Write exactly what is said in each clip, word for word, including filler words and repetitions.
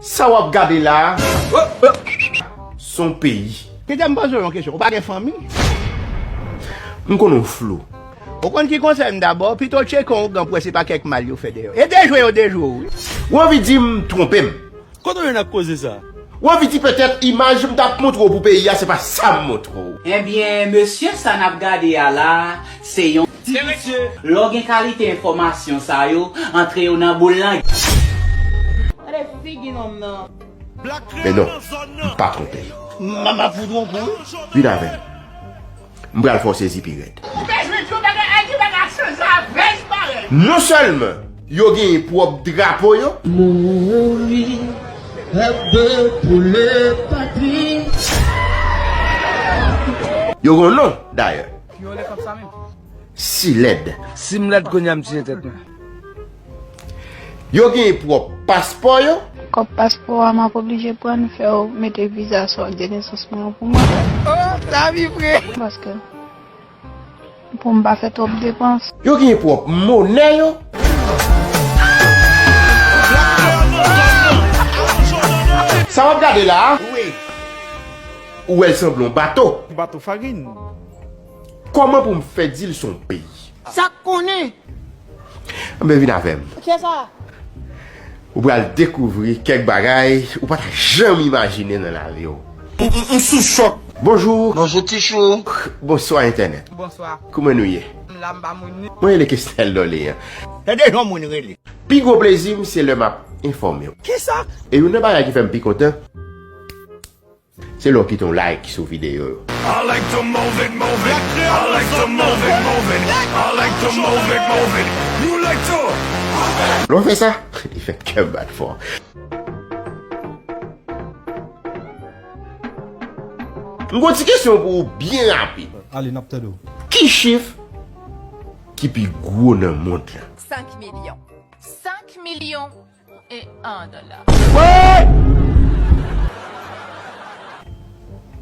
Sa w ap gade la a, s on peyi. Kite m poze w yon kesyon. Ou pa gen fanmi? M konnen w flou. Ou konn ki konsèy m dabò? Pito w tcheke yon ougan pou wè se pa kèk mal yo fè dèyè w. E dejwe yo dejwe w, wi. Ou anvi di m twonpe m? Kote w jwenn ak koze sa? Ou anvi di petèt imaj m t ap montre w pou peyi a, se pa sa m montre w. Ebyen, mesye, sa n ap gade a la, se yon ti visye. Lè w gen kalite enfòmasyon sa yo, antre yo nan boul lan. Gade figi nonm nan. Men non, m pa twonpe. M ap fout ou yon kou, wi. Vin avè m. M pral fè w sezi pi rèd. Ou bezwen di yon bagay, al di bagay sanzave, parèy. Non sèlman yo genyen pwòp drapo yo. Mouri, ap pou le patri. Yo gen yon non, dayè. Yo le kòb sa menm. Si lèd. Si m lèd kounye a, m tiye tèt mwen. Yo genyen pwòp paspò yo. Kòb paspò a, m ap oblije pran, fè w mete viza sa w gen nesans mwen an pou mwen. Oh, sa vre. Paske pou m pa fè twòp depans. Yo genyen pwòp monè yo. Sa w ap gade la a? Wi. Ou wè l sanble yon bato. Bato farin. Kòman pou m fè di l s on peyi? Sa k konnen? Anben vin avè m. Kiyès sa? Ou pral dekouvri kèk bagay ou pa t janm imajine nan lavi w. M, m, m sou chòk. Bonjou. Bonjou, Tichou. Bonswa, entènèt. Bonswa. Kouman nou ye? M la, m pa moun ni. Mwen rele Kesnel Dorlean. Tande jan moun rele. Pi gwo plezi m, se lè m ap enfòme w. Kisa? E youn nan bagay ki fè m pi kontan, se lè w kite yon like sou videyo yo. I like to move it, move it. I like to move it, move it. I like to move it, move it. You like to. Lè w fè sa, li fè kè m bat fò. M gon ti kesyon pou ou byen rapid. Ale, n ap tande w. Ki chif ki pi gwo nan mond lan? Senk milyon. Senk milyon e an dola.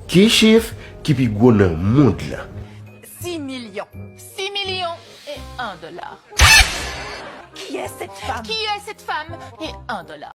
Ki chif ki pi gwo nan mond lan? Sis milyon. Sis milyon e an dola. Qui est cette femme? Qui est cette femme? E an dola.